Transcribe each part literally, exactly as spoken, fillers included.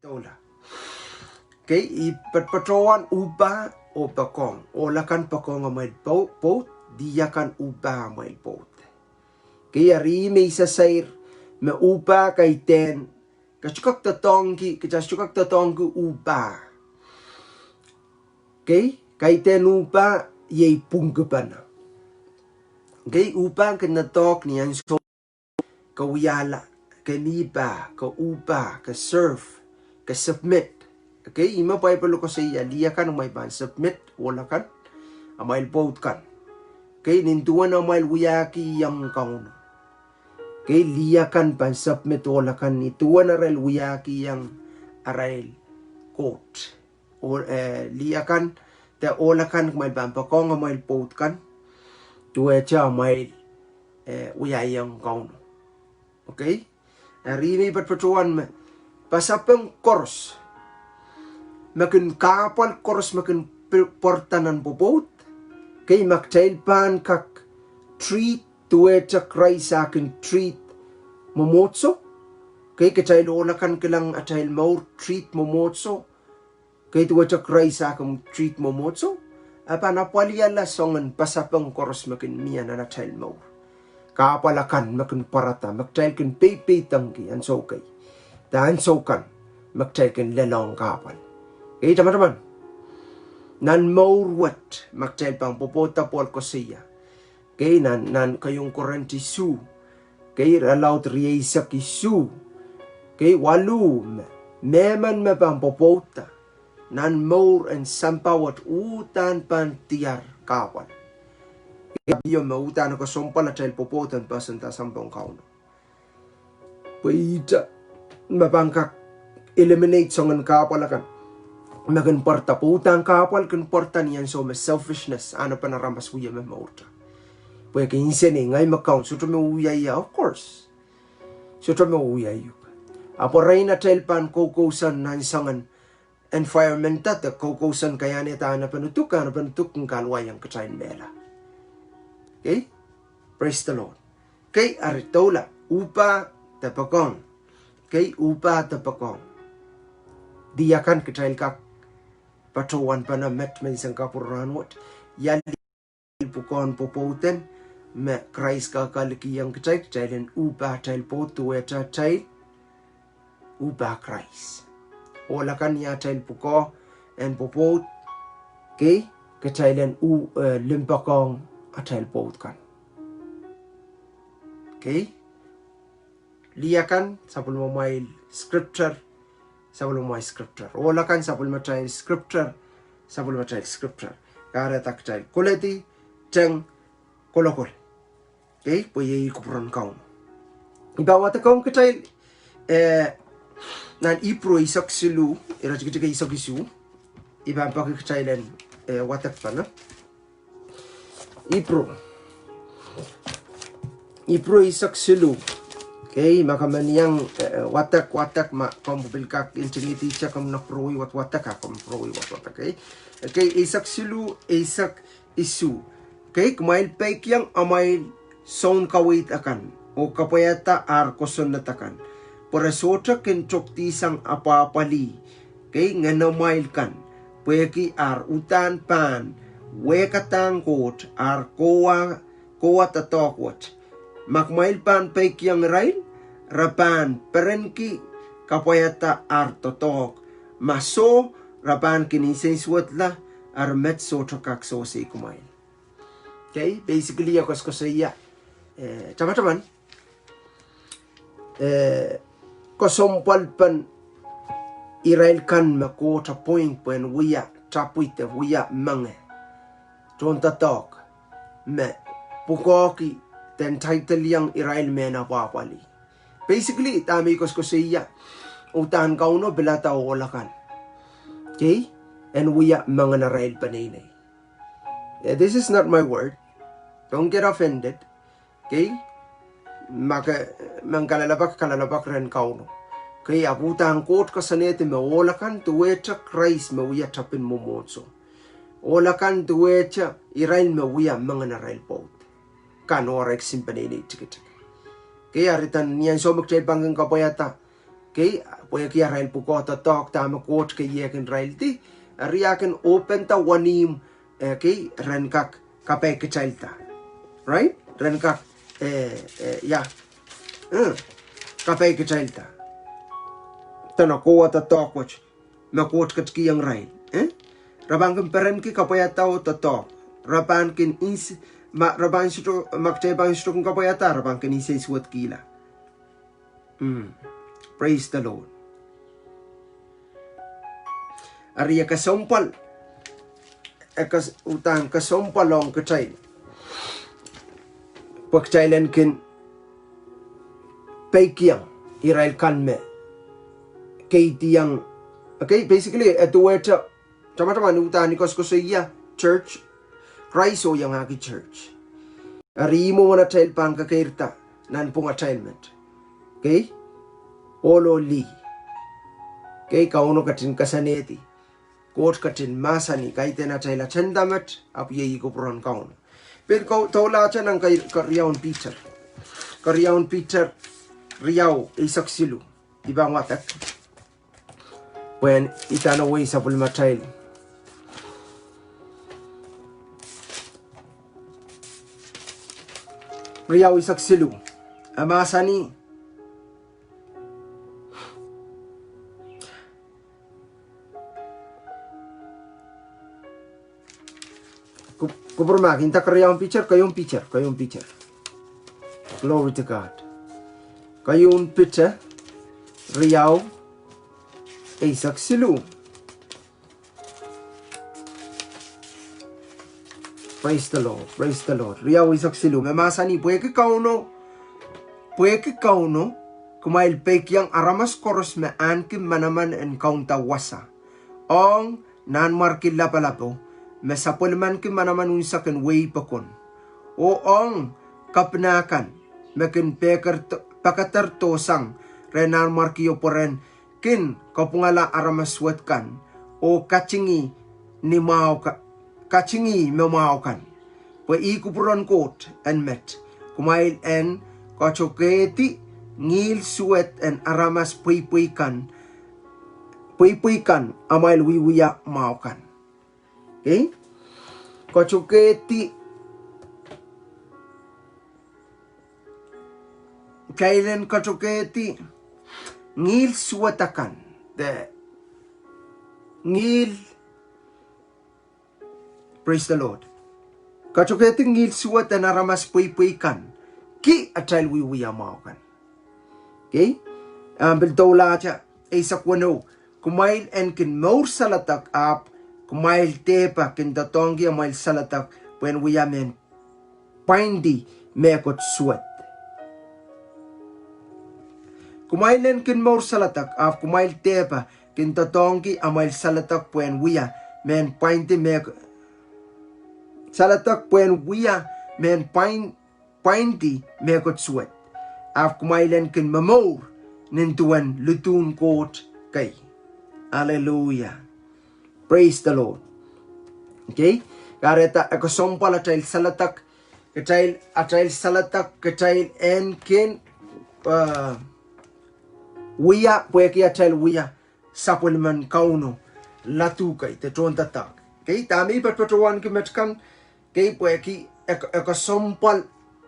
Doula. Kei, I patpatohwan uhpah oh poakohng. Ohl akan poakohng amwail pwo-, pwoud, lih akan uhpah amwail pwoud. Kei, eri me I sasair me uhpah kaidehn, ke sohte kak doadoahngki, ke sohte kak doadoahngki uhpah. Kei, kaidehn uhpah iei pwungkipene. Kei, uhpah kin doadoahk ni ansou ke wiahla, ke mihpah, ke uhpah, ke serve, ke submit. Kei, ih me Bible koasoia, lih akan amwail pahn submit, ohl akan, amwail pwoud kan. Kei, nin duwen amwail wiahkihong Kauno. Kei, lih akan pahn submit ohl akan, nin duwen arail wiahkihong arail koht. Oh, eh, lih akan, de ohl akan, kumwail pahn poakohng amwail pwoud kan, duwehte amwail, eh, wiahiong Kauno. Okay? Eri me I patpatohwan me, pasapeng koaros, me kin kahpwal koaros me kin pi-, pwarada nan pwopwoud. Kei, ma kitail pahn kak treat duwehte Krais eh kin treat mwomwohdiso. Kei, kitail ohl akan kilang atail mour treat mwomwohdiso. Kei, duwehte Krais eh kin treat mwomwohdiso, e pahn apwalihala soangen pasapeng koaros me kin mie nan atail mour. Kahpwal akan me kin pwarada, me kitail kin peipeidengki ansou kei, de ansou kan, me kitail kin lelohng kahpwal. Kei, tamataman, nan mour wet, ma kitail pahn pwopwoud, Paul koasoia. Kei, nan, nan keieun Korint isuh. Kei, irelaud rieisek isuh. Kei, waluh, me, mehmen me pahn pwopwouda nan mour en sampah wet, uhdahn pahn diar kahpwal. Kei, ahpw ih me uhdahn kesempwal atail pwopwoud en poahsoanda sampah en Kauno. Pwe ihte me pahn kak eliminate soangen kahpwal akan me kin pwarada, pwe uhdahn kahpwal kin pwarada ni ansou me selfishness, anahnepen aramas wie me mourda. Pwehki insenei, ngehi me kaun, sohte me wia ie, of course. Sohte me wia ie. Ahpw erein atail pahn koukousoan nan soangen environment de koukousoan kaiahn de anahnepen uduk, anahnepen uduk kin kahluwaiong kitail mehla. Okay? Praise the Lord. Kei, eri doula, uhpah de poakohng. Kei, uhpah de poakohng. Lih akan kitail kak patohwan pahn met menseng kapwurehng wet. Ia lih pwukoahn pwopwoud en me Krais kalikihong kitail, kitail en uhpah atail pwoud duwehte atail uhpah Krais. Ohl akan, ia atail pwukoa en pwopwoud, kei, kitail en uh, eh, limpoakohng atail pwoud kan. Kei, lih akan sapwellimamwail scripture, sapwellimamwail scripture. Ohl akan sapwellimatail scripture, sapwellimatail scripture. Kahrehda kitail koledi teng kolokol. Kei, pwe iei kupwuren Kauno. I pahn wadekohng kitail, eh, nan Ipru eisek siluh, iretikitik eisek isuh. I pahn peki kitail en, eh, wadek pene. Ipru. Ipru eisek siluh. Kei, ma ke men iang, eh, wadek, wadek, ma komw pil kak intingihdi, komw nokpwurowei wadwadek, a komw pwurowei wadwadek, kei. Kei, eisek siluh, eisek isuh. Kei, kumwail peikiong amwail sounkaweid akan, oh kapwaiada ar kosonned akan, pwe re sohte kin tokedihsang apwahpwalih, kei, ngenemwail kan, pwehki ar uhdahn pahn wehkadahng Koht ar kowa, kowa doadoahk wet. Ma kumwail pahn peikiong irail, re pahn perenki kapwaiada ar doadoahk. Ma soh, re pahn kin nsensuwedla, eri met sohte kak sewese kumwail. Okay, basically, e koasokoasoia, eh, tamataman, eh, kesempwalpen irail kan me Koht appoint pwehn wia tapwid, wia menge, tohndoadoahk, me pwukoahki de entitle-iong irail mehn apwahpwalih. Basically, dahme e koasokoasoia, uhdahn Kauno pilada ohl akan, kei, en wia mengen arail peneinei. Eh, this is not my word. Don't get offended. Kei, ma ke men kalelapak, kalelapak rehn Kauno. Kei, ahpw uhdahn Koht koasoanehdi me ohl akan duwehte Krais me wia tapin mwomwohdiso. Ohl akan duwehte irail me wia mengen arail pwoud kan oh arail kisin peneinei tikitik. Kei, eri dah ni ansou me kitail pahn kin kapwaiada Kei, pwehki arail pwukoa doadoahk dahme Koht keiehkin iraildi, eri e kin open da wenihmw, eh, kei, ren kak kapai kitailda. Right? Ren kak, eh, eh, ya. Mm. Kapai kitailda. Dene kowe doadoahk wet me Koht ketikihong irail. Eh? Re pahn kin perenki kapwaiada oh doadoahk. Re pahn kin ins-, ma, re pahn sohte, ma kitail pahn sohte kin kapwaiada, re pahn kin nsensuwedkihla. Mm. Praise the Lord. Eri e kesempwal, e kes-, uhdahn kesempwal ong kitail. Pwe kitail en kin peikiong irail kan me keidiong. Okay, basically, e duwehte, tamataman uhdahn I koasokoasoia church, Krais oh iangahki church. Eri ih mwomwen atail pahn kekeirda nan pwung atail met. Okay? Ohl oh lih. Okay, Kauno ketin koasoanehdi. Koht ketin mahsanih, kaidehn atail agenda met, ahpw iei kupwuren Kauno. Pil ko-, doulahte nan ke-, keriaun Piter. Keriaun Piter, riau, eisek siluh. I pahn wadek. Pwehn idanohwei sapwellimatail. Riau eisek siluh. E mahsanih. Ku-, kupwur mahk, inda keriaun Piter, keieun Piter, keieun Piter. Glory to God. Keieun Piter, riau, eisek siluh. Praise the Lord, praise the Lord. Riau eisek siluh. Me mahsanih, pwehki Kauno, pwehki Kauno, kumwail peikiong aramas koaros me ahneki manaman en kaunda wasa. Ong Nanmwarki Lapalapo, me sapwellimanki manaman unsek en wehi pokon. Oh ong kapinahkan, me kin peked-, pekederdo sang rehn nanmwarkio pwe ren kin kapwungala aramas suwed kan, oh katingih ni mwahu ka-, katingih me mwahu kan. Pwe ih kupwuren Koht en met, kumwail en katokehdi ngihl suwed en aramas pweipwei kan, pweipwei kan amwail wiewia mwahu kan. Okay? Katokehdi, kitail en katokehdi ngihl suwed akan, de ngihl, praise the Lord. Katokehdi ngihl suwed en aramas pweipwei kan, ki atail wiewia mwahu kan. Okay? Ahn pil doulahte, eisek weneu, kumwail en kin mour saledek ahpw kumwail dehpa kin doadoahngki amwail saledek pwehn wia mehn pwaindi mehkot suwed. Kumwail en kin mour saledek ahpw kumwail dehpa kin doadoahngki amwail saledek pwehn wia mehn pwaindi mehk-, saledek pwehn wia mehn pwain-, pwaindi mehkot suwed. Ahpw kumwail en kin momour nin duwen lidun Koht kei. Hallelujah. Praise the Lord. Okay? Kahrehda e kesempwal atail saledek, kitail, atail saledek, kitail en kin, uh, wia, pwehki atail wia sapwellimen Kauno, laduke, de tohn doadoahk. Okay, dahme I patohwanki met kan, okay, pwehki e, e kesempwal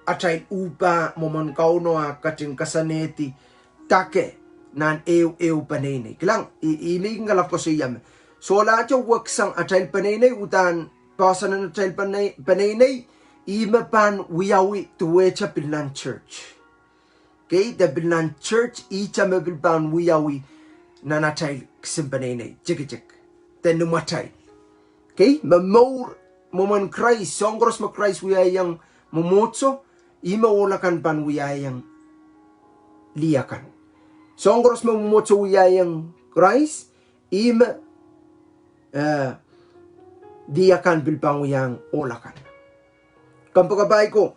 atail uhpah mwomwen Kauno ah ketin koasoanehdi dake nan ehu, ehu peneinei. Kilang, i, i me I kin kalap koasoia me. Solahr weksang atail peneinei, uhdahn poahsoan en atail penei-, peneinei, ih me pahn wiawi duwehte pil nan church. Okay, de pil nan church, ihte me pil pahn wiawi nan atail kisin peneinei, tikitik, de ni mwatail. Okay, me mour mwomwen Krais, soahng koaros me Krais wiahiong mwomwohdiso, ih me ohl akan pahn wiahiong lih akan. Soahng koaros me mwomwohdiso wiahiong Krais, ih me, eh, lih akan pil pahn wiahiong ohl akan. Kompoakepahi ko,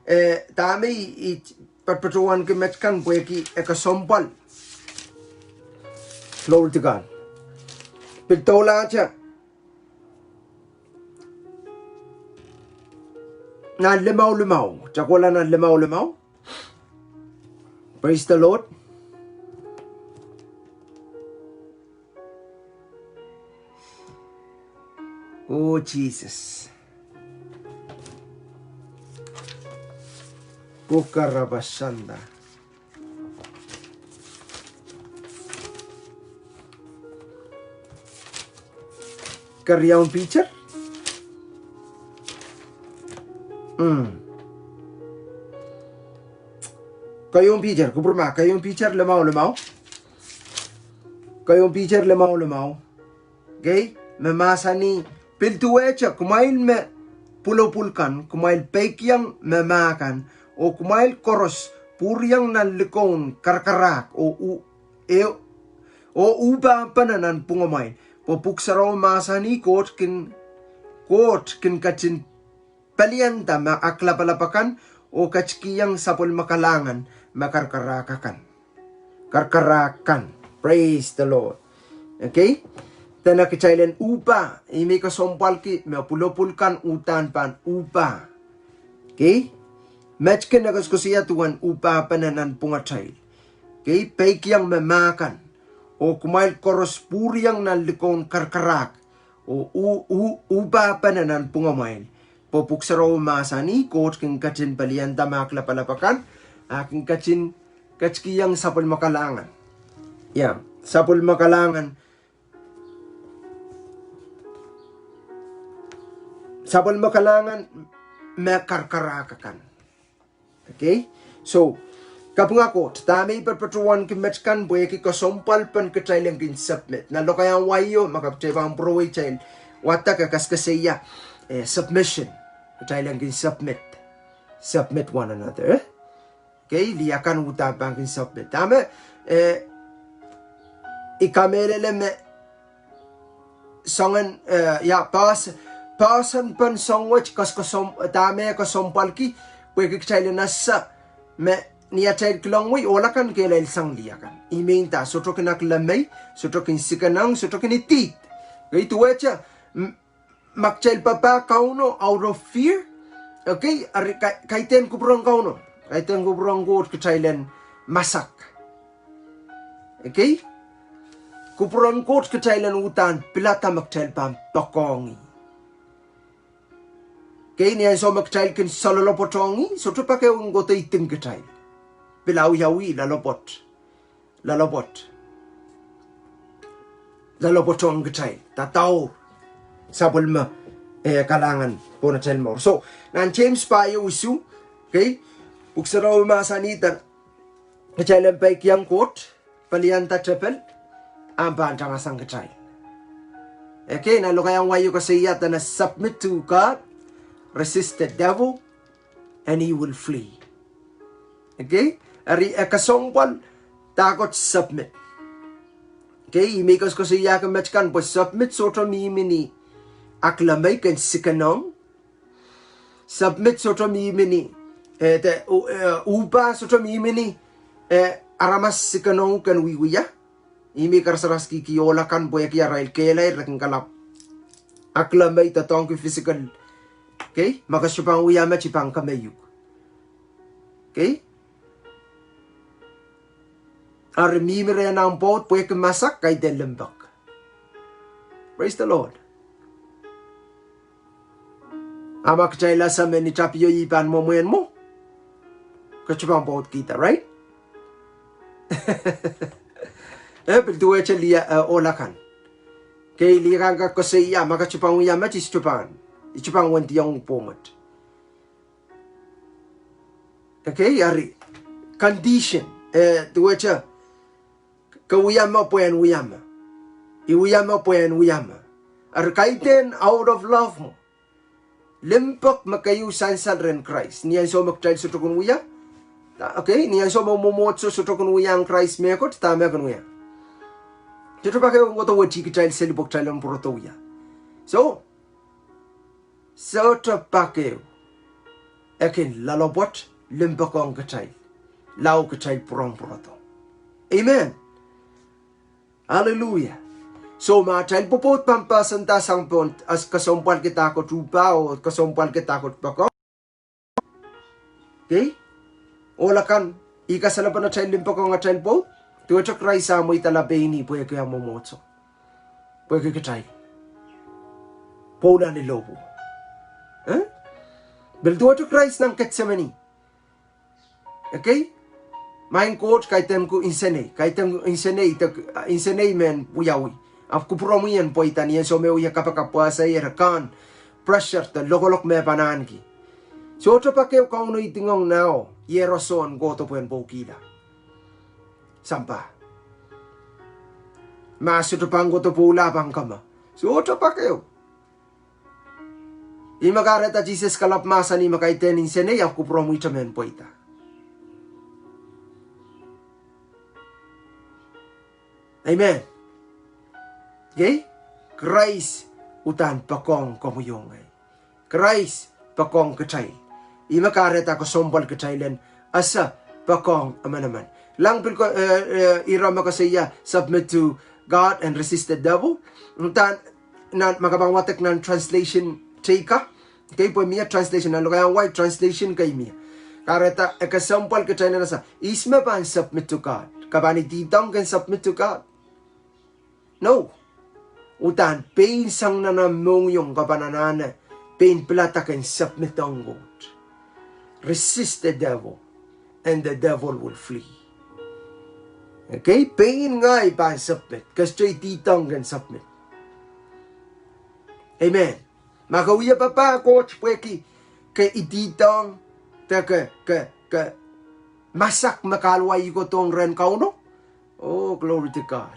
eh, dahme I, I patohwanki met kan pwehki e kesempwal. Glory to God. Pil doulahte nan limau limau, takuhla nan limau limau. Praise the Lord. Oh, Jesus. Kokarabasanda. Keriaun Piter. Mm. Keieun Piter, kupwurma, Keieun Piter limau limau. Keieun Piter limau limau. Okay? Me mahsanih, pil duwehte kumwail me pwulopwul kan, kumwail peikiong me mah kan, oh kumwail koaros pwuriong nan likoun karakarahk, oh u-, e-, oh uhpahpene nan pwungamwail. Pwe Pwuhk Sarawi mahsanih Koht kin, Koht kin ketin palianda me aklapalap akan, oh ketikihong sapwellime kalahngan me karakarahk akan. Karakarahk kan. Praise the Lord. Okay? Dene kitail en uhpah, ih me kesempwalki me pwulopwul kan uhdahn pahn uhpah. Okay? Met kin e koasoakoasoia duwen uhpahpene nan pwungatail. Okay? Peikiong me mah kan. Oh kumwail koaros pwuriong nan likoun karakarahk. Oh u-, u-, uhpahpene nan pwungamwail. Pwe Pwuhk Sarawi mahsanih Koht kin ketin palianda me aklapalap akan, a kin ketin ketikihong sapwellime kalahngan. Ia, sapwellime kalahngan. Sapwellime kalahngan me karakarahk akan. Okay? So, kapinga Koht, dahme I patohwanki met kan pwehki kesempwalpen kitail en kin submit. Nan lokaiahn wai o, ma kitail pahn pwurowei kitail wadek e kaskasei ia, eh, submission. Kitail en kin submit. Submit one another, eh? Okay, lih akan uhdahn pahn kin submit. Dahme, eh, I kamehlele me soangen, eh, ia, pos-, poahsoanpen soahng wet kas-, kasom-, dahme kesempwalki, pwehki kitail en ese me ni atail kilangwei, ohl akan kehlail sang lih akan. Ih me nda, sohte kin aklemei, sohte kin sikenang, sohte kin idihd. Okay, duwehte, m-, ma kitail papah Kauno out of fear. Okay, eri ka-, kaidehn kupwuren Kauno. Kaidehn kupwuren Koht kitail en masak. Okay? Kupwuren Koht kitail en uhdahn pilada me kitail pahn poakohng ih. Okay, ni ansou me kitail kin saloalopwoatohng ih, sohte pak ehu en kohdo iding kitail. Pil awiawi loalopwoat. Loalopwoat. Loalopwoatohng kitail. Dadaur. Sapwellime, eh, kalahngan pohn atail mour. So, nan James pahieu isuh, okay, Pwuhk Sarawi mahsanih dene kitail en peikiong Koht, palianda tepel, ahpw pahn tangasang kitail. Okay, nan lokaiahn wai o koasoia dene submit to God, resist the devil, and he will flee. Okay? Eri e kesempwal dahkot submit. Okay, ih me I koasoakoasoiahki met kan pwe submit sohte mihmi ni aklemei ken sikenong. Submit sohte mihmi ni, eh, de, u-, eh, uhpah sohte mihmi ni, eh, aramas sikenong ken wiewia. Ih me I karasaraskihki ohl akan pwehki arail kehlail re kin kalap aklemei doadoahngki physical. Okay? Ma ke sohte pahn wia met I pahn kemehuk. Okay? Eri mihmi rehn ahmw pwoud pwehki masak kaidehn limpoak. Praise the Lord. A ma kitail ese me ni tapio I pahn mwomwen mwo, ke sohte pahn pwoudkihda, right? Eh, pil duwehte lih, eh, ohl akan. Okay, lih akan kak koasoia, ma ke sohte pahn wia met I sohte pahn, I sohte pahn wendiong pwoud. Okay, eri condition, eh, duwehte ke wia me pwehn wia me. I wia me pwehn wia me. Eri kaidehn out of love mwo. Limpoak me keieu sansal rehn Krais. Ni ansou me kitail sohte kin wia. Okay, ni ansou me mwomwohdiso sohte kin wiahn Krais mehkot, dahme kin wia? Sohte pak ehu en kohdo weti kitail seli pwe kitail en pwurodo wia. So, sohte pak ehu e kin loalopwoat limpoakohng kitail, lao kitail pwurehng pwurodo. Amen. Hallelujah. So ma atail pwopwoud pahn poahsoanda sang pohn, as kesempwalki dahkot uhpah oh kesempwalki dahkot poakohng. Okay? Ohl akan, ih kasalepen atail limpoakohng atail pwoud, duwehte Krais ah mweidala pein ih pwehki ah mwomwohdiso. Pwehki kitail. pwoula ni lohpwu. Eh? Pil duwehte Krais nan Ketsemeni. Okay? Maing Koht, kaidehn uhk nsenei, kaidehn uhk nsenei, de, ah, nsenei mehn wiawi. Ahpw kupwuromwi en pweida ni ansou me wia kapakap, pwehn saier, kan, pressure de lokolok me pahn ahneki. Sohte pak ehu Kauno idingohng nah, iehroson kohdo pwehn pwoukihla sampah. Ma sohte pahn kohdo pwoula pahn kama. Sohte pak ehu. Ih me kahrehda Sises kalap mahsanih me kaidehn nsenei ahpw kupwuromwihte mehn pweida. Amen. Okay? Krais uhdahn poakohng komwi oh ngehi. Krais poakohng kitail. Ih me kahrehda kesempwal kitail en ese poakohng emenemen. Kilang pil ko, eh, eh, ire me koasoia submit to God and resist the devil. Uhdahn nan, ma ke pahn wadek nan translation teikan. Okay, pwe mie translation, nan lokaiahn wai translation kei mie. Kahrehda e kesempwal kitail en ese ihs me pahn submit to God. Ke pahn idihdohng ken submit to God. No. Uhdahn pein sang nan omw mohngiong ke pahn anahne pein pilada ken submit ong Koht. Resist the devil, and the devil will flee. Okay, pein ngehi pahn submit, ke sohte idihdohng ken submit. Amen. Ma ke wia papah Koht pwehki ke idihdohng, de ke, ke, ke masak me kahlua ikodohng rehn Kauno. Oh, glory to God.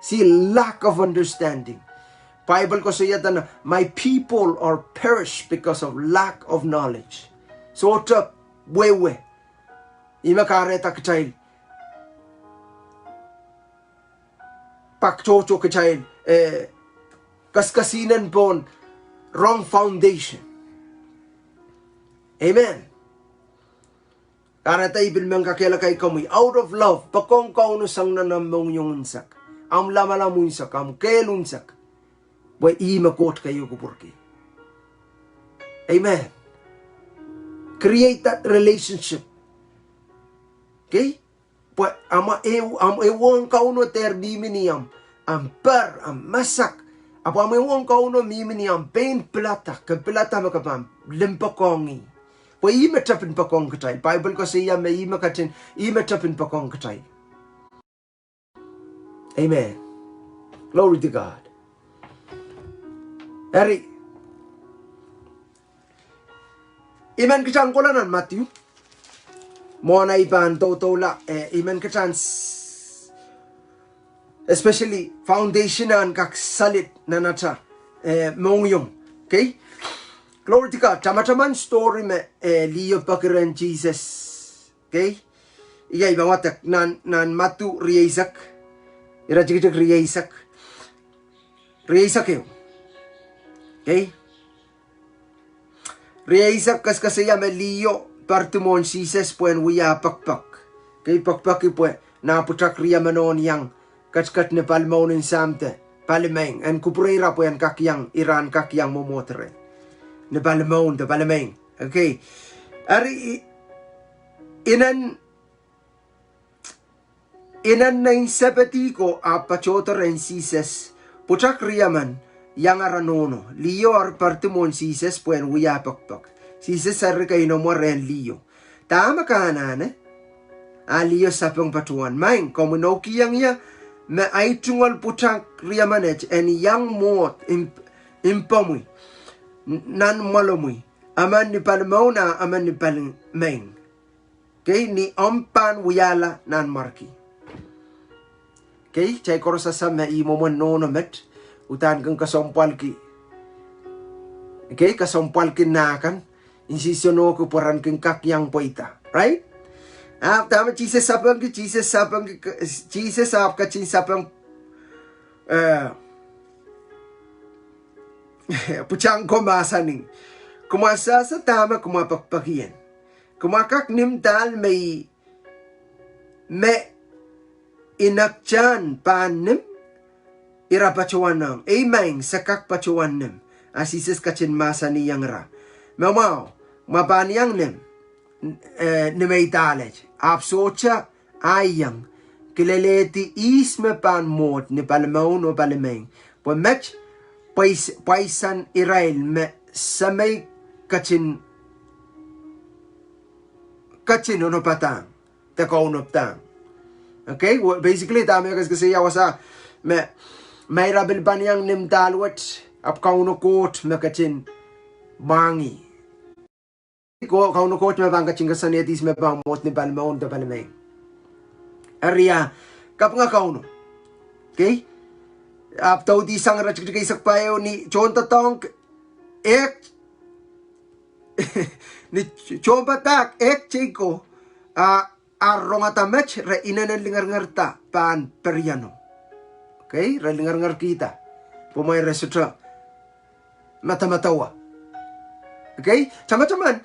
See, lack of understanding. Bible koasoia dene, "My people are perished because of lack of knowledge." Sohte wehwe. Ih me kahrehda kitail pak tohto kitail, eh, kaskasinen pohn wrong foundation. Amen. Kahrehda I pil men kakehlaka komwi, out of love, poakohng Kauno sang nan omw mohngiong unsek, omw lamalam unsek, omw kehl unsek. Pwe ih me Koht keieu kupwurki. Amen. Create that relationship. Okay? Pwe omw ehu, omw ehuong Kauno dehr mihmi ni omw, omw per, omw masak. Ahpw omw ehuong Kauno mihmi ni omw pein pilada, ke pilada me ke pahn limpoakohng ih. Pwe ih me tepin poakohng kitail. Bible koasoia me ih me ketin, ih me tepin poakohng kitail. Amen. Glory to God. Eri, I men kitail kohla nan Matthew. Mwohn ei pahn doudoula, eh, I men kitail s-, especially foundation en kak solid nan atail, eh, mohngiong. Okay? Glory to God. Tamataman story me, eh, liho peki rehn Sises. Okay? Iei I pahn wadek nan, nan Madiu rieisek. Iretikitik rieisek. Rieisek ehu. Okay? Rieisek koasokoasoia me liho poaridi mwohn Sises pwehn wia pekipek. Okay, pekipeki pwe nah pwutak riemen en iang ketiket ni palimaun en Sahmte, palimaing. En kupwure ira pwe en kak iang, ira en kak iang mwomwohd reh. Ni palimaun de palimaing. Okay. Eri i-, inen, inen nein Sebedi ko ahpw patohdo rehn Sises, pwutak riemen, iang ara nohno. Liho eri poaridi mwohn Sises pwehn wia pekipek. Sises eri keinemwe rehn liho. Dahme ke anahne? A liho sapeng patohwan, Maing, komw inoukihong ie me ahi tungoal pwutak riemenet en iang mwomwohd imp-, impomwi, n-, nan mwoalamwi, emen ni palimaun a emen ni palimaing. Okay, ni omw pahn wiahla nanmwarki. Okay, kitail koaros ese me ih mwomwen nohno met, uhdahn kin kesempwalki. Okay, kesempwalki nah kan, nsenohki pwe ren kin kak iang pweida. Right? Ahpw dahme Sises sapengki, Sises sapengki, Sises ahpw ketin sapeng, eh, pwutak ko mahsanih, Kumwa sehse dahme kumwa pekipekien. Kumwa kak nim dahl me i, me i nektehn pahn nim? Ira patohwanohng, Ei Maing, se kak patohwan nim. A Sises ketin mahsanihong ira, Me mwahu, ma pahn iang nim, eh, nimei dahlet. Ahpw sohte ahi iang kilelehdi ihs me pahn mwohd ni palimaun oh palimaing. Pwe met pwais-, pwaisen irail me Semei ketin, ketin onopadahng de kaunopadahng. Okay, well, basically, dahme e koasokoasoia wasa me, ma ira pil pahn iang nim dahl wet, ahpw Kauno Koht me ketin mwahngih. Ko-, Kauno Koht me pahn ketin koasoanehdi ihs me pahn mwohd ni palimaun de palimaing. Eri ia, kapinga Kauno. Okay? Ahpw doudi sang iretikitik eisek pahieu: Ni tohndoadoahk ehk, ni tohnpadahk ehk teikan, a, ar rongada met, re inenen lingeringerda pahn perieno. Okay? Re lingeringerkihda. Pwe mwein re sohte madamadau. Okay? Tamataman,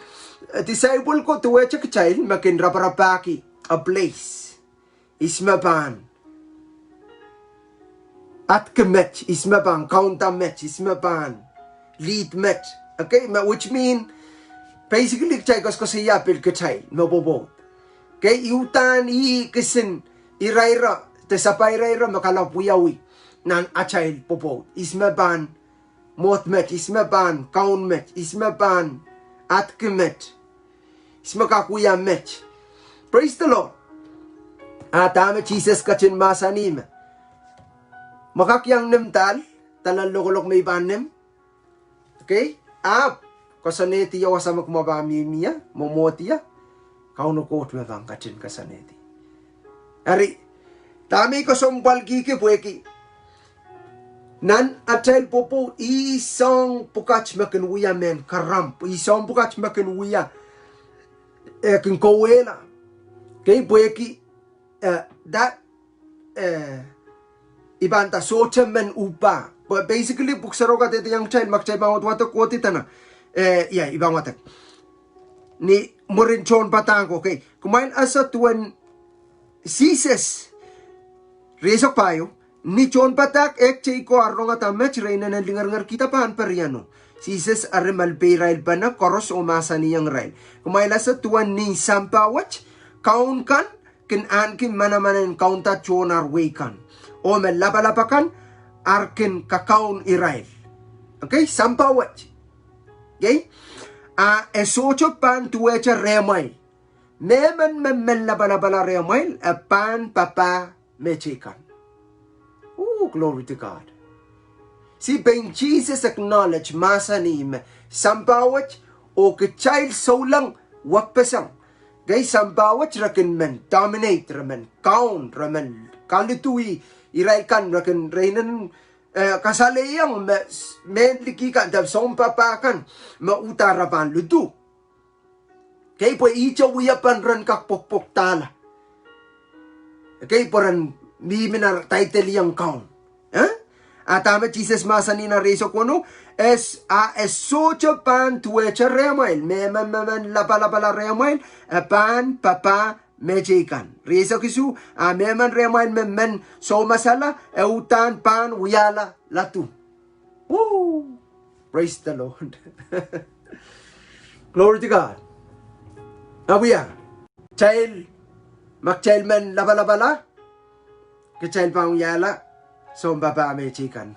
eh, disciple ko duwehte kitail me kin raparapahki a place. Ihs me pahn adki met, ihs me pahn kaunda met, ihs me pahn lead met. Okay, me, which mean, basically, kitail koasokoasoia pil kitail me pwopwoud. Okay, udahn ih kisin irairo, de sapahl irairo me kalap wiawi nan atail pwopwoud. Ihs me pahn mwohd met, ihs me pahn kaun met, ihs me pahn adki met, ihs me kak wia met. Praise the Lord. A dahme Sises ketin mahsanih me, ma ke kak iang nim dahl, dahl en lokolok me I pahn nim. Okay? Ahpw koasoanehdi ia wasa me kumwa pahn mihmi ie, mwomwohdi ie, Kauno Koht me pahn ketin koasoanehdi. Eri, dahme I kesempwalkihki pwehki nan atail pwopwoud, ih soahng pwukat me kin wia mehn karamp, ih soahng pwukat me kin wia, eh, kin kawehla. Okay, pwehki, eh, that, eh, I pahn nda sohte men uhpah. Pwe basically, pwuhk sarawio kadehdehiong kitail, ma kitail pahn wadawad kohdi dene, eh, ia, I pahn wadek. Ni mwurin tohnpadahk, okay. Kumwail ese duwen Sises, rieisek pahieu: Ni tohnpadahk ehk teikan ar rongada met, re inenen lingeringerkihda pahn perieno. Sises eri malipeirailpene koaros oh mahsanihong irail: Kumwail ese duwen nin sampah wet, kaun kan kin ahneki manaman en kaunda tohn ar wehi kan, oh me lapalap akan ar kin kakaun irail. Okay, sampah wet. Okay? A e sohte pahn duwehte rehmwail. Mehmen me men lapalapala rehmwail, e pahn papah mehteikan. Oh, glory to God. See, pein Sises acknowledge, mahsanih me sampah wet oh kitail souleng wekpeseng. Okay, sampah wet re kin men dominate, re men kaun, re men kaliduhi irail kan, re kin, re inenen, eh, kasalehiong me, mehn liki kan, de sounpapah kan me uhdahn re pahn lidu. Okay, pwe ihte wiepen ren kak pwokpwoktala. Okay, pwe ren mihmi nan title iong kaun. Eh? A dahme Sises mahsanih nan rieisek weneu: E s-, a e sohte pahn duwehte rehmwail. Mehmen me men lapalapala rehmwail, e pahn papah mehteikan. Rieisek isuh: A mehmen rehmwail me men soumasala, e uhdahn pahn wiahla ladu. Woo! Praise the Lord. Glory to God. Awia, kitail, ma kitail men lapalapala, kitail pahn wiahla sounpapah mehteikan.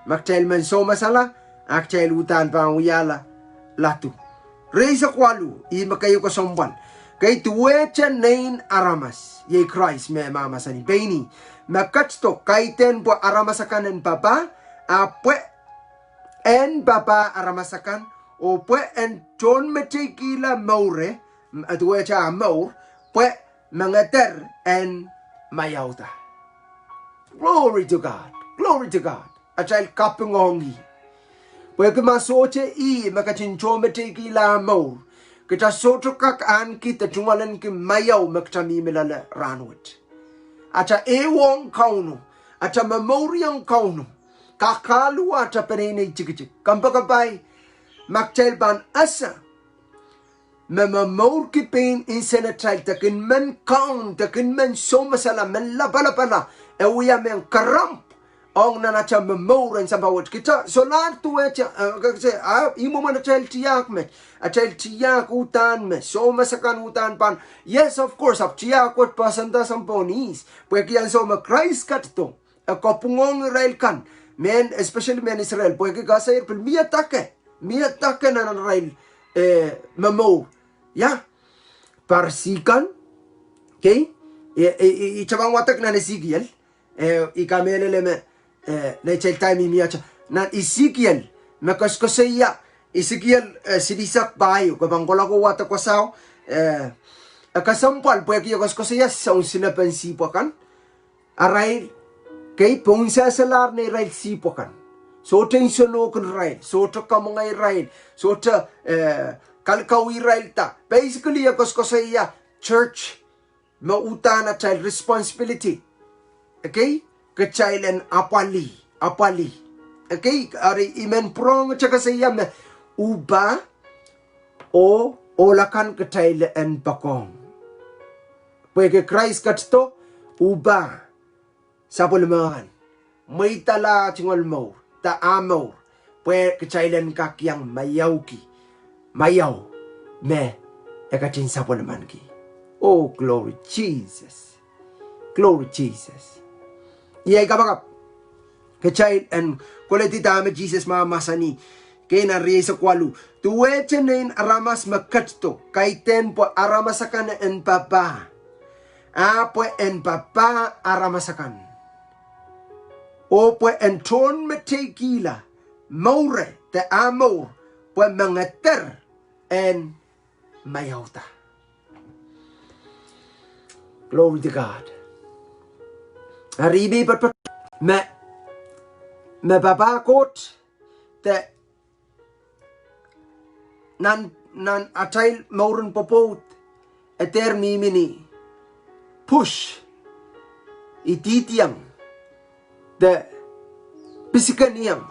Ma kitail men soumasala, a kitail uhdahn pahn wiahla ladu. Rieisek waluh, ih me keieu kesempwal. Okay, duwehte Nein Aramas, iei Krais, me mahsanih: Pein ih me ketido, kaidehn pwe aramas akan en papah, a pwe en papah aramas akan, oh pwe en tohnmeteikihla moure, m-, duwehte ah mour, pwe mengeder en maiauda. Glory to God. Glory to God. Atail kapingohng ih. Pwehki ma sohte ih me ketin tohnmeteikihla ah mour, kita sohte kak ahneki de tungoalenki maiau me kita mihmi loale rahnwet. Ata ehu ong Kauno, ata momouriong Kauno, kak kaluwa ata peneinei tikitik. Kompoakepahi, ma kitail pahn ese me momourki pein insenatail de kin men kaun, de kin men soumasala, men lapalapala, e wia mehn karamp ong nan ata momour en sampah wet. Kita solahr duwehte, eh, ke-, se, a, ih mwomwen atail tiahk met, atail tiahk uhdahn me, soumas akan uhdahn pahn, yes, of course, ahpw tiahk wet poahsoanda sounpwong ihs. Pwehki ansou me Krais ketido, e kapingohng irail kan Mehn, especially mehn Israel, pwehki koasoier pil mie dake, mie dake nan arail, eh, momour. Ia, Parisi kan, okay? I, i, i, I tapang wadek nan Esekiel, eh, I kamehlele me, eh, neitail time mie ata. Nan Esekiel, me koasokoasoia, Esekiel, eh, silihsek pahieu, ke pahn kohla ko wadek wasao, eh, e kesempwal pwehki e koasokoasoia soun silepen sihpw akan. Arail, okay, pohnsehselahr neirail sihpw akan. Sohte nsenohkin irail, sohte kamwenge irail, sohte, eh, kalikauwih irail da. Basically, e koasokoasoia church me uhdahn atail responsibility. Okay? Kitail en apwalih, apwalih. Okay? Ari I men pwurehng te koasoia me uhpah oh ohl akan kitail en poakohng. Pwehki Krais ketido, uhpah sapwellime kan, mweidala tungoal mour, da ah mour, pwe kitail en kak iang maiauki, maiau me e ketin sapwellimaniki. Oh, glory Jesus. Glory Jesus. Iei kapakap. Kitail en koledi dahme Sises mahmahsanih. Kei nan rieisek waluh. Duwehte Nein Aramas me ketido, kaidehn pwe aramas akan en papah, ah pwe en papah aramas akan, oh pwe en tohnmeteikihla moure de ah mour, pwe mengeder en maiauda. Glory to God. Ari I men patopato me, me papah Koht de nan, nan atail mouren pwopwoud, e dehr mihmi ni push, idihdiong, de pisikeniong,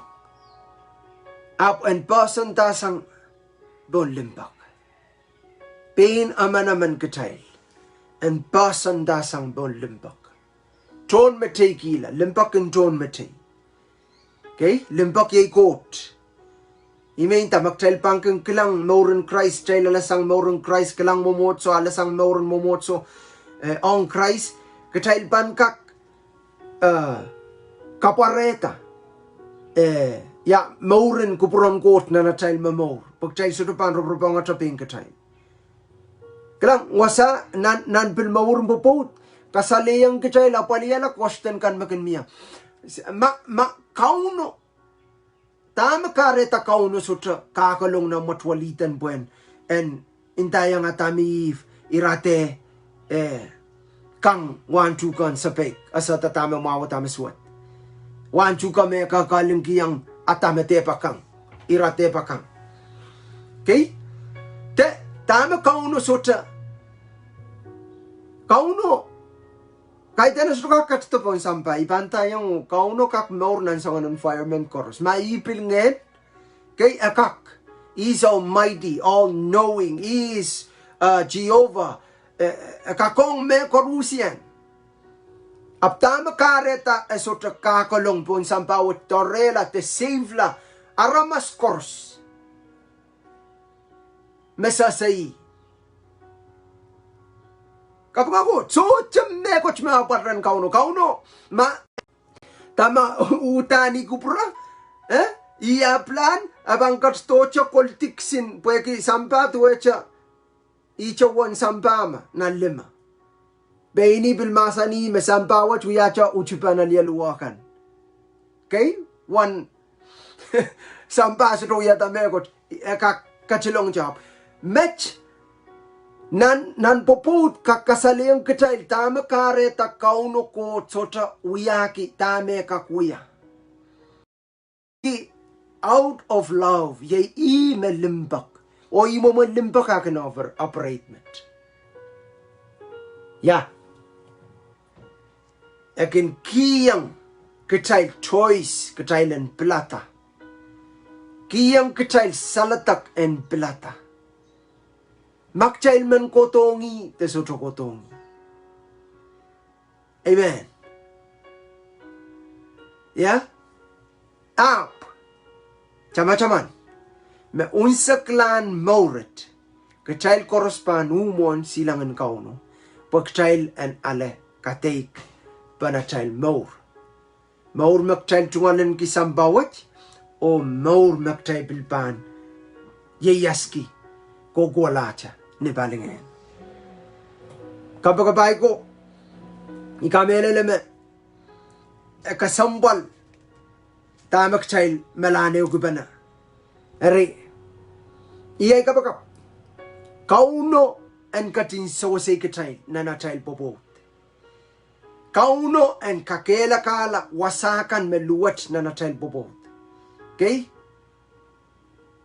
ahpw en poahsoandahsang pohn limpoak. Pein emenemen kitail en poahsoandahsang pohn limpoak. Tohnmeteikihla, limpoak en tohnmetei. Okay, limpoak iei Koht. I men nda ma kitail pahn kin kilang mouren Krais, kitail alasang mouren Krais, kilang mwomwohdiso, alasang mouren mwomwohdiso, eh, ong Krais, kitail pahn kak, eh, kapwarehda, eh, ia, mouren kupwuren Koht nan atail momour. Pwe kitail sohte pahn roporop ong atail pein kitail. Kilang, wasa nan, nan pil mouren pwopwoud, kasalehiong kitail apwalihala question kan me kin mie. Ma, ma Kauno, dahme kahrehda Kauno sohte kahkelong nan mwetuwelihden pwehn en ndaiong Adam oh Ihp ira de, eh, kang wahn tuhkehn sapeik, ese dahme mwahu dahme suwed. Wahn tuhke me e kehkehlingikiong Adam e dehpa kang, ira dehpa kang. Okay? De, dahme Kauno sohte, Kauno, kaidehn e sohte kak ketido pohn sampah, I pahn ndaiong Kauno kak mour nan soangen environment koaros. Ma ih pil ngehn, okay, e kak. He is almighty, all-knowing. He is, uh, Jehovah. E, e kak ong mehkoaruhsie. Ahpw dahme kahrehda e sohte kahkelong pohn sampah wet doarehla de save-la aramas koaros me sehse ih? Kapakap, sohte mehkot me apwal rehn Kauno. Kauno, ma dahme uhdahn ih kupwure, eh? Ih ah pilahn, e pahn ketidohte kol diksin, pwehki sampah duwehte ihte uwen sampah me nan lime. Pein ih pil mahsanih me sampah wet wiahte uhtipen alialuwa kan. Okay? Uwen sampah sohte wiahda mehkot, e kak ketilong job. Met, nan, nan pwopwoud kak kasalehiong kitail dahme kahrehda Kauno Koht sohte wiahki dahme e kak wia. Out of love, iei ih me limpoak. Oh ih mwomwen limpoak e kin oper-, operate met. Ia. E kin kihong kitail choice, kitail en pilada. Kihong kitail saledek en pilada. Ma kitail men kohdohng ih de sohte kohdohng ih. Amen. Ia? Ahpw tamataman me unseklahn mour wet, kitail koaros pahn uh mwohn silangin Kauno, pwe kitail en ale kadeik pohn atail mour. Mour me kitail tungoalenki sampah wet, oh mour me kitail pil pahn ieiaski kohkohlahte ni palingehn. Kapakapai ko, I kamehlele me e kesempwal dahme kitail melahn ehukipene. Eri, iei kapakap. Kauno en ketin sewese kitail nan atail pwopwoud. Kauno en kakehlakahla wasa kan me luwet nan atail pwopwoud. Okay?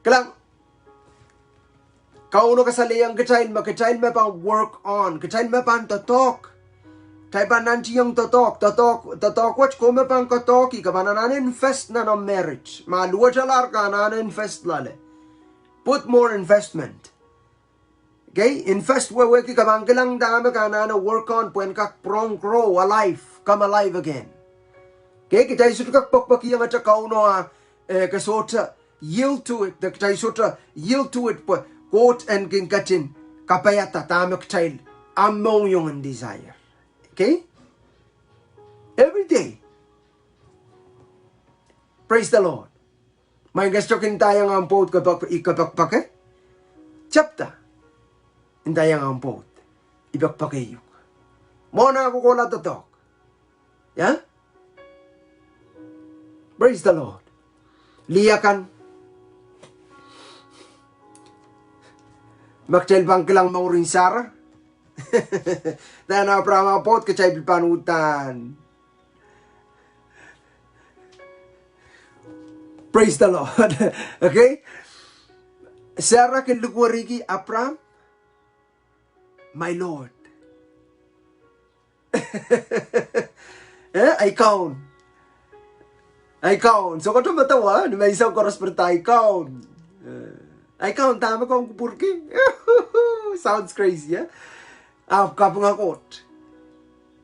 Kilang, Kauno kasalehiong kitail me kitail me pahn work on, kitail me pahn doadoahk. Kitail pahn nantihong doadoahk, doadoahk, doadoahk wet ko me pahn doadoahki, ke pahn anahne invest nan omw marriage. Ma luwetalahr ke anahne invest loale. Put more investment. Okay, invest wehwehki ke pahn kilang dahme ke anahne work on pwehn kak pwurehng grow alive, come alive again. Okay, kitail sohte kak pekipekihong ete Kauno a, eh, ke sohte yield to it, de kitail sohte yield to it pwe Koht en kin ketin kapaiada dahme kitail, omw mohngiong en desire. Okay? Every day. Praise the Lord. Mwein ke sohte kin ndaiong omw pwoud ke pek, I kepekipeke. Tepda. Ndaiong omw pwoud I pekipekeiuk. Mwohn ah kohkohla doadoahk. Yeah? Praise the Lord. Lih akan me kitail pahn kilang mouren Sara. Nan Apraam ah pwoud kitail pil pahn uhdahn. Praise the Lord. Okay? Sara kin likwerihki Apraam, my Lord. Eh, ei Kaun. Ei Kaun. Soh, koasoia me dahme, ni me I soh koaros pirida ei Kaun. Eh, ei Kaun, dahme komw kupwurki? Sounds crazy, eh? Ahpw kapinga Koht.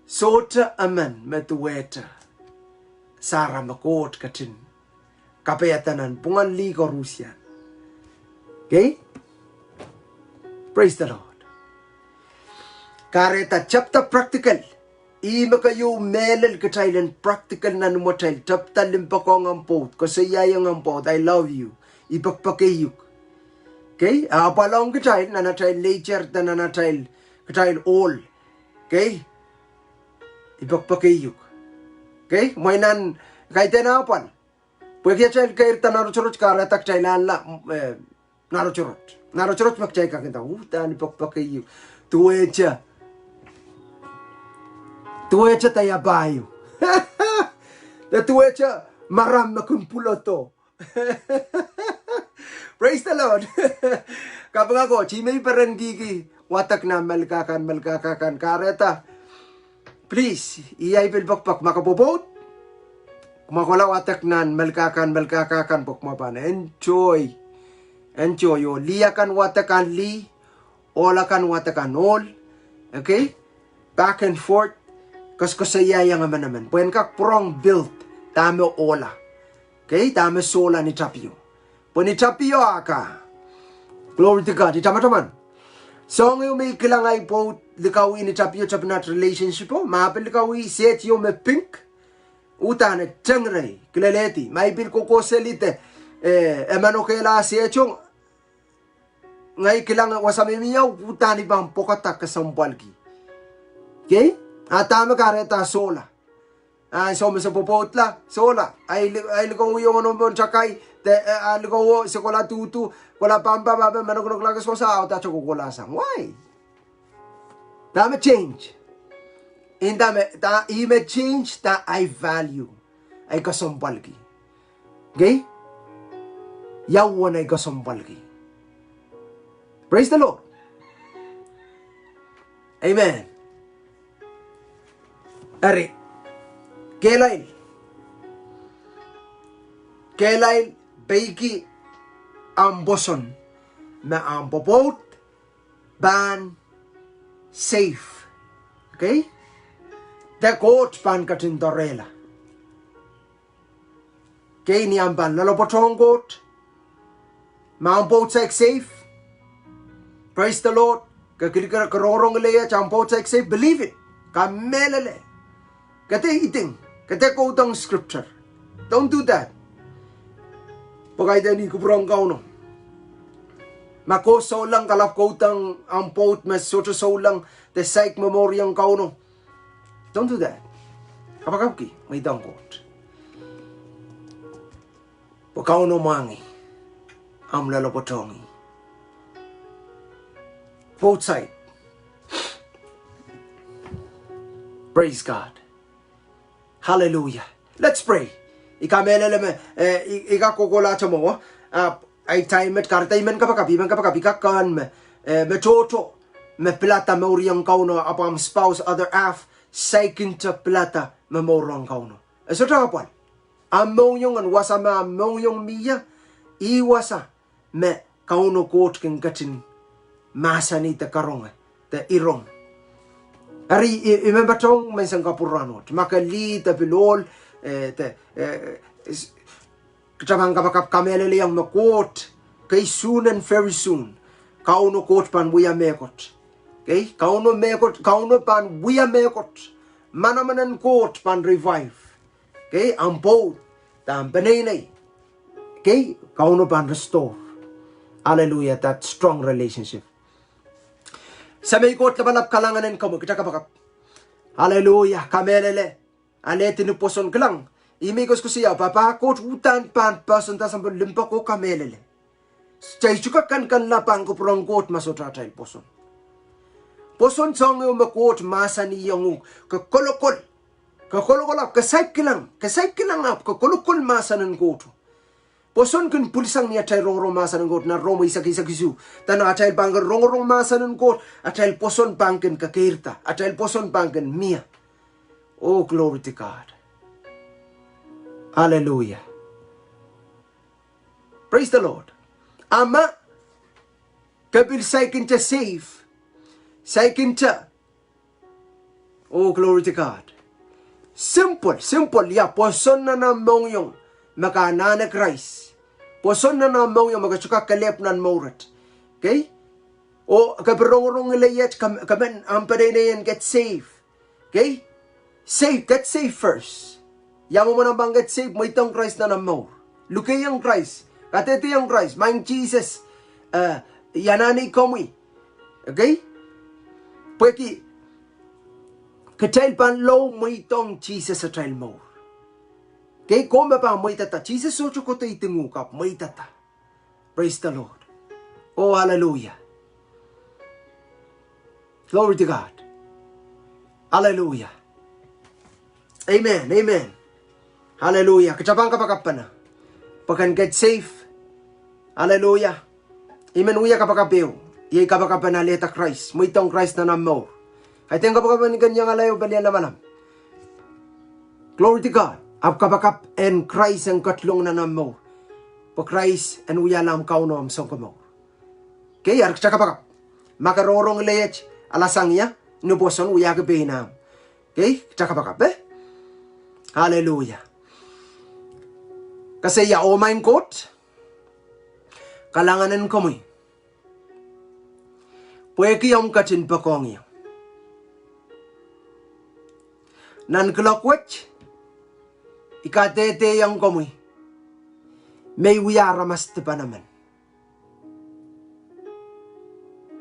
Sohte emen me duwehte Sara me Koht ketin kapaiada nan pwungen lih koaros. Okay? Praise the Lord. Kahrehda tepda practical. Ih me keieu mehlel kitail en practical nan imwatail, tepda limpoakohng omw pwoud, koasoiaiong omw pwoud, I love you. I pekipekeiuk. Okay? Apwal ong kitail, nan atail nature, de nan atail, kitail ohl. Okay? I pekipekeiuk. Okay? Mwein nan kaidehn apwal. Pwehki atail keirda narotorot kahrehda kitail anahne, eh, narotorot. Narotorot me kitail kak nda, uhdahn I pekipekeiuk. Duwehte. Duwehte diaper ieu. De duwehte maram me kin pwulodo. Praise the Lord. Kapinga Koht, ih me I perenkihki wadek nan Melkahka kan, Melkahka kan kahrehda. Please, iei pil pekipek, ma ke pwopwoud, kumwa kohla wadek nan Melkahka kan, Melkahka kan pwe kumwa pahn enjoy. Enjoy oh lih akan wadek nan lih, ohl akan wadek nan ohl. Okay? Back and forth. Koasoakoasoiaiong emenemen pwehn kak pwurehng build dahme ohla. Okay? Dahme sohla ni tapio. Pwe ni tapio ah ka. Glory to God. I tamataman. Soangen me I kilang ei pwoud likawih ni tapio, tapio nan relationship o, ma pil likawih sehd ieu me pink, uhdahn e tengre, kilelehdi. Ma I pil kohkohseli de, eh, emen okehla sehd o, ngehi kilang wasa me mie, uhdahn I pahn pwokada kesempwalki. Okay? A dahme kahrehda sohla. Ah, soh me se pwopwoudla, sohla. Ei li-, ei likou iong nohn takai, de, eh, ah, likou se kohla duhduh, kohla pampa, pampa, menokonokla ke sohsa, ah, dahte kohkohla sang. Why? Dahme change. Inda me, da, ih me change da ei value. Ei kesempwalki. Okay? Ia uwen ei kesempwalki. Praise the Lord. Amen. Eri, kehlail. Kehlail peiki omw pwoson me omw pwopwoud pahn safe. Okay? De Koht pahn ketin doarehla. Okay, ni omw pahn loalopwoatohng Koht, ma omw pwoud saik safe. Praise the Lord. Ke kilkil, ke rongorong lelehie, omw pwoud saik safe, believe it. Kamehlele. Ke de iting. Ke dehr quote-ong scripture. Don't do that. Pwe kaidehn ih kupwuren Kauno. Ma ke souleng, kalap quote-ong ahmw pwoud me sohte souleng, de saik me mour ong Kauno. Don't do that. Kapakapki, mweidohng Koht. Pwe Kauno mwahngih ahmw loalopwoatohng ih. Both side. Praise God. Hallelujah. Let's pray. I kamehlele me, eh, i, i kak kohkohlahte mwo, ah, ahi time et kahrehda I men kapakap, I men kapakap, I kak kehn me, eh, me tohto, me pilada mour ong Kauno, ahpw ahmw spouse, other half, saikinte pilada me mour ong Kauno. E sohte apwal. Ahmw mohngiong en wasa me ahmw mohngiong mie, ih wasa me Kauno Koht kin ketin mahsanih de karonge, de irong. Eri, I, I men patohwan menseng kapwurehng rahnwet. Ma ke lih de pil ohl, eh, de, eh, s-, kita pahn kapakap kamehlelehiong me Koht, kei soon and very soon, Kauno Koht pahn wia mehkot. Kei, Kauno mehkot, Kauno pahn wia mehkot. Manaman en Koht pahn revive. Kei, ahmw pwoud, de ahmw peneinei. Kei, Kauno pahn restore. Hallelujah, that strong relationship. Semei Koht lapalap, kalahngan en komwi, kita kapakap. Hallelujah, kamehlele. Alehdi ni pwoson, kilang. Ih me I koasoakoasoia, pahpa Koht uhdahn pahn pwoson da sampah limpoak oh kamehlele. Kitail sohte kak kankanlahng kupwuren Koht ma sohte atail pwoson. Pwoson soangen me Koht mahsanihong uhk, ke kolokol. Ke kolokol ahpw ke saik kilang, ke saik kilang ahpw ke kolokol mahsen en Koht. Pwoson kin pwilisang ni atail rongorong mahsen en Koht, nan Rom eisek, eisek isuh. Dene atail pahn kin rongorong mahsen en Koht, atail pwoson pahn kin kekeirda, atail pwoson pahn kin mie. Oh, glory to God. Hallelujah. Praise the Lord. A ma ke pil saikinte save, saikinte. Oh, glory to God. Simple, simple, ya, pwoson nan ahmw mohngiong me ke anahne Krais. Pwoson nan ahmw mohngiong me ke sohte kak kelehpw nan mour et. Kei? Oh ke pil rongorong ile iet, ke men, ahmw peneinei en get save. Kei? Save, get save first. Ia mwomwen ahmw pahn get save, mweidohng Krais nan ahmw mour. Lukehiong Krais, kadehdehiong Krais, Maing Sises, eh, I anahne komwi. Kei? Pwehki kitail pahn lou mweidohng Sises atail mour. Kei, komw me pahn mweidada, Sises sohte kohdohdi uhk, ahpw mweidada. Praise the Lord. Oh, hallelujah. Glory to God. Hallelujah. Amen, amen. Hallelujah. Kita pahn kapakap pahn, pwe ke en get save. Hallelujah. I men wia kapakap ehu. Iei kapakap en alehda Krais, mweidohng Krais nan ahmw mour. Kaidehn kapakap en ken iangala ehu pelien lamalam. Glory to God. Ahpw kapakap en Krais en ketilong nan ahmw mour. Pwe Krais en wiahla ahmw Kauno, ahmw Sounkomour. Kei, eri kita kapakap. Ma ke rongorong ile iet, alasang ia, ni pwoson, wiahki pein ahmw. Kei, kita kapakap, eh? Hallelujah. Koasoia, oh Maing Koht, kalahngan en komwi pwehki omw ketin poakohng ie. Nan kuloak wet, I kadehdehiong komwi me I wia aramas dipan emen.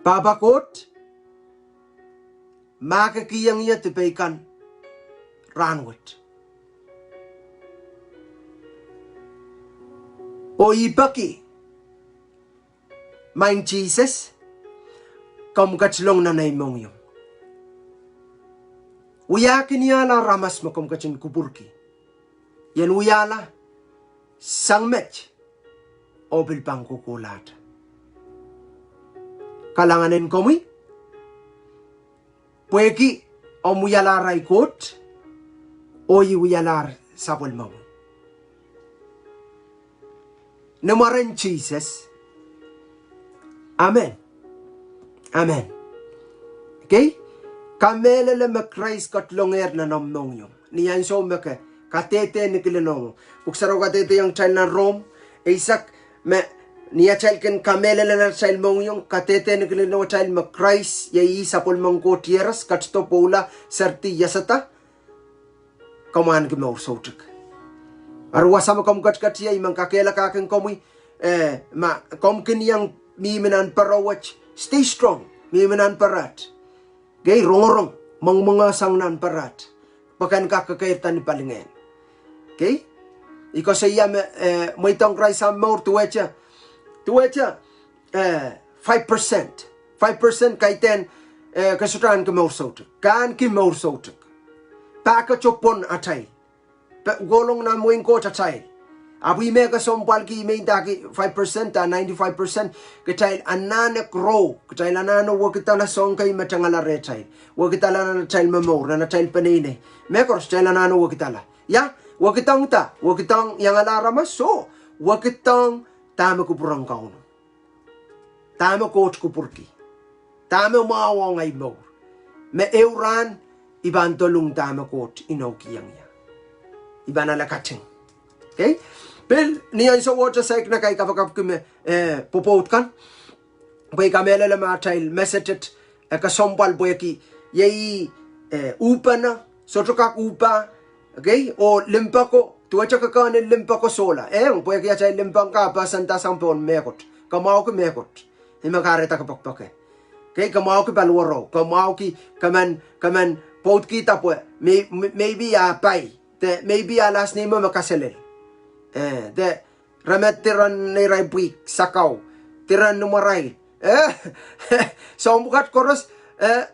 Pahpa Koht, mahkikihong ie dipei kan rahnwet. Oh I peki, Maing Sises, komw ketilong nan ei mohngiong. Wiahkiniala aramas me komw ketin kupwurki. I en wiahla sang met, oh pil pahn kohkohlahte. Kalahngan en komwi, pwehki omw wialahr ahi Koht, oh I wialahr sapwellimomwi. Ni mwaren Sises. Amen. Amen. Kei, kamehlele me Krais ketilongehr nan omw mohngiong. Ni ansou me ke kadehde ni kilinohng. Pwuhk Sarawi kadehdehiong kitail nan Rom eisek me ni atail kin kamehlele nan atail mohngiong, kadehde ni kilinohng atail me Krais iei ih sapwellimen Koht Iehros, ketido, pwoula, seridi, iasada. komw ahneki mour soutuk. Eri wasa me komw ketiket ie, I men kakehlakahkin komwi, eh, ma komw kin iang mihmi nan pere wet, stay strong, mihmi nan pere wet. Kei, rongorong, mwengmwengesang nan pere wet. Pwe ken kak kekeirda ni palingehn. Kei? I koasoia me, eh, mweidohng Krais ahmw mour duwehte, duwehte, eh, five percent. Five percent kaidehn, eh, ke sohte ahneki mour soutuk. Ke ahneki mour soutuk. Pahkete pwon atail. Pwe kohlong nan wehin Koht atail. Ahpw ih me kesempwalki, ih me ndahki five percent, a ninety-five percent, kitail anahne grow, kitail anahne wekidala soahng kei me tengala rehtail. Wekidala nan atail momour, nan atail peneinei. Mehkoaros kitail anahne wekidala. Ia, wekidala, wekidala iangala aramas, soh, wekidala dahme kupwuren Kauno. Dahme Koht kupwurki. Dahme mwahu ong ei mour. Me ehu rahn I pahn dolung dahme Koht inoukihong ie. I pahn ale kating. Kei? Pil ni ansou wet saik na kaidehn kapakapki me, eh, pwopwoud kan. Pwe I kamehlele me atail message e kesempwal pwehki, iei, eh, uhpene, sohte kak uhpa, kei, oh limpoako, duwehte kekehn en limpoako sohla. Eh, pwehki atail limpoak kan pahsandahr sang pohn mehkot. Ke mwahuki mehkot. Ih me kahrehda ke poakpoake. Kei, ke mwahuki paliwaro, ke mwahuki, ke men, ke men pwoudkihda pwe, may-, may-, maybe ah pai, de maybe ah last name me kaselel. Eh, de re met diren neirail pwihk, sakau, diren imwarail. Eh, soahng pwukat koaros, eh,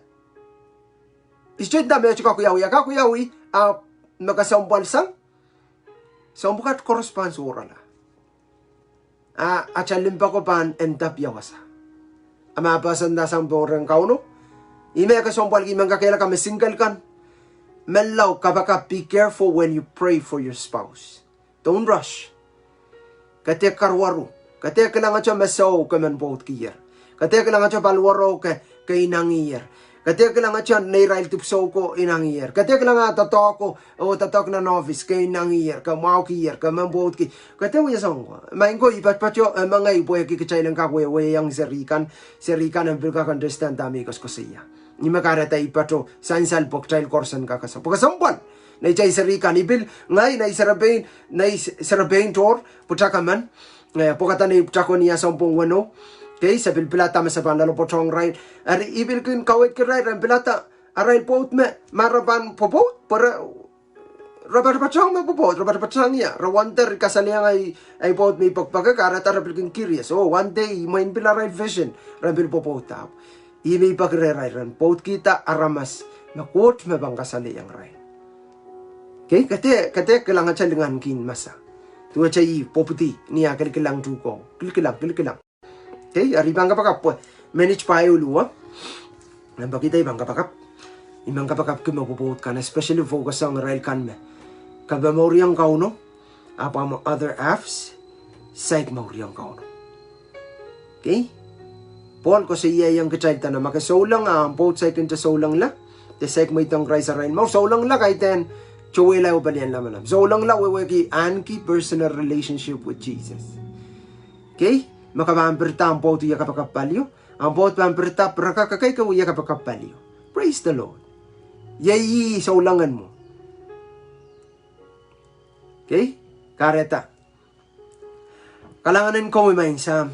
I sohte nda me e sohte kak wiawi, kak wiawi, ah, me kesempwal sang, soahng pwukat koaros pahn sohrala. Ah, atail limpoako pahn end up ia wasa. A ma pahsandahr sang pohn rehn Kauno. Ih me kesempwalki, I men kakehlaka me single kan. Menlau kapakap, be careful when you pray for your spouse. Don't rush. Ke dehr karuwaru. Ke dehr kilangete me soh ke men pwoudkier. Ke dehr kilangete paliwaro ke, ke inengier. Ke dehr kilangete neirail dipwisou ko inengier. Ke dehr kilangete doadoahk ko, oh doadoahk nan ohpis, ke inengier, ke mwahukier, ke men pwoudki. Ke dehr wia soahng ko. Maing ko, I patopato, eh, mengei pwehki kitail en kak wehwehong seri kan, seri kan en pil kak understand dahme I koasokoasoia. Ih me kahrehda I patopato sansal pwe kitail koaros en kak ese. Pwe kesempwal. Neitail seri kan, I pil, ngehi, nei serepein, nei s-, serepein tohr pwutak emen, eh, pwekada nei pwutak ko ni ah sounpwong weneu. Kei, se pil pilada me se pahn loalopwoatohng irail. Eri I pil kin kaweidki irail, re en pilada arail pwoud me, ma re pahn pwopwoud, pwe re, re patopatohng me pwopwoud, re patopatohng ie, re wonder, I kasalehiong ei, ei pwoud me I poakpoake, kahrehda re pil kin curious. Oh, one day, I mwein pil arail vision, re pil pwopwoud ahpw. Ih me I peki rehrail, re en pwoudkihda aramas me Koht me pahn kasalehiong irail. Kei, ke dehr, ke dehr kilangete lingan kin masa. Duwehte ih pwopwidi ni ah kilikilang tuhke. Kilikilang, kilikilang. Kei, eri I pahn kapakap pwe minit pahieu luo. Nan pekihda I pahn kapakap. I men kapakapki me pwopwoud kan, especially focus ong irail kan me kape mouriong Kauno, ahpw amw other halves saik mouriong Kauno. Kei? Pohl koasoiaiong kitail dene ma ke souleng a ahmw pwoud saikinte soulengla, de saik mweidohng Krais arail mour, soulengla kaidehn towehla oh pelien lamalam. Soulengla wehwehki ahneki personal relationship with Jesus. Kei? Ma ke pahn pirida ahmw pwoud wia kapakap palio, ahmw pwoud pahn pirida piraka kekei ke wia kapakap palio. Praise the Lord. Iei ih soulengen mwo. Kei? Kahrehda kalahngan en komwi maing Sahm.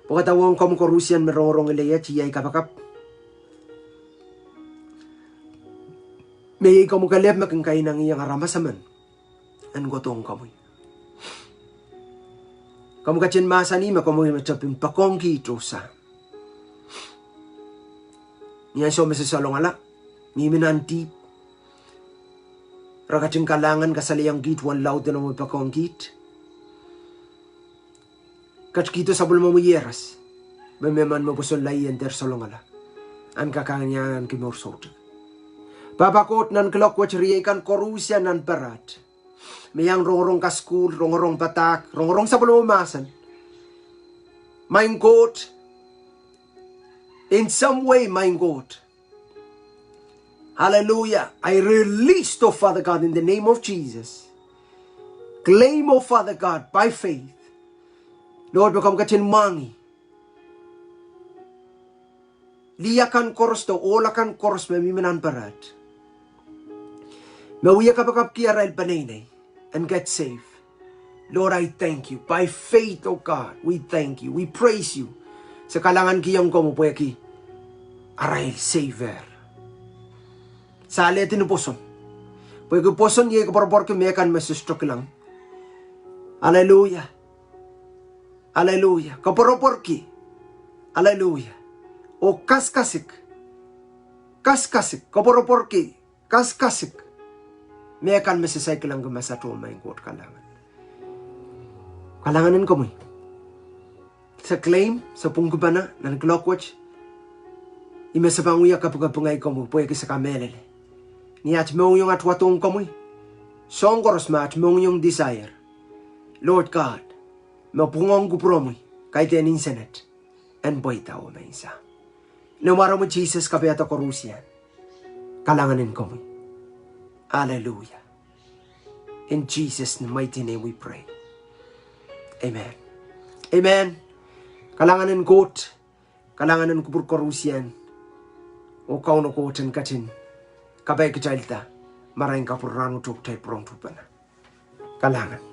Pwekada ong komwi koarusie me rongorong ileie, tiahk, kapakap. Me iei komwi kelehpw me kin kainenehiong aramas emen en kohdohng komwi. Komwi ketin mahsanih me komwi me tepin poakohng kiht oh Sahm. Ni ansou me se salongala, mihmi nan dihp, re ketin kalahngan kasalehiong kiht uwen laud en omwi poakohng kiht. Ketikihdo sapwellimomwi iehros, me mehmen me pwosonla ih en dehr salongala, en kak iang ahneki mour soutuk. Pahpa Koht, nan kuloak wet riei kan koarusie nan parat me iang rongorong kasukuhl, rongorong padahk, rongorong sapwellimomwi mahsen, maing Koht, in some way, maing Koht, hallelujah, I release, oh Father God, in the name of Jesus. Claim, oh Father God, by faith, Lord, me komw ketin mwahngih lih akan koaros de ohl akan koaros me mihmi nan parat. me wia kapakapki arail peneinei en ket save. Lord, I thank you. By faith, oh God, we thank you. We praise you. Se kalahngankihong komwi pwehki arail saver. Se alehdi ni pwoson. Pwehki pwoson iei koapworopworki mehkan me se sohte kilang. Aleluia. Aleluia. Koapworopworki. Aleluia. Oh kaskasik. Kaskasik. Koapworopworki. Kaskasik mehkan me se saikinte kilangki masato, maing Koht, kalahngan. Kalahngan en komwi. Se claim, se pwungkipene nan kuloak wet. Ih me se pahn wia kapikapinga komwi pwehki se kamehlele. Ni at mohngiong at wadohng komwi, soahng koaros me at mohngiong desire, Lord God, me pwungohng kupwuromwi, kaidehn insenet en pweida oh maing Sahm. Ni mwaren Sises kapaiada koarusie. Kalahngan en komwi. Aleluia. In Jesus' mighty name we pray. Amen. Amen. Kalahngan en Koht. Kalahngan en kupwur koarusie. Oh Kauno Koht en ketin kapai kitailda marain kapwur rahn wet oh kitail pwurehng pwupene. Kalahngan.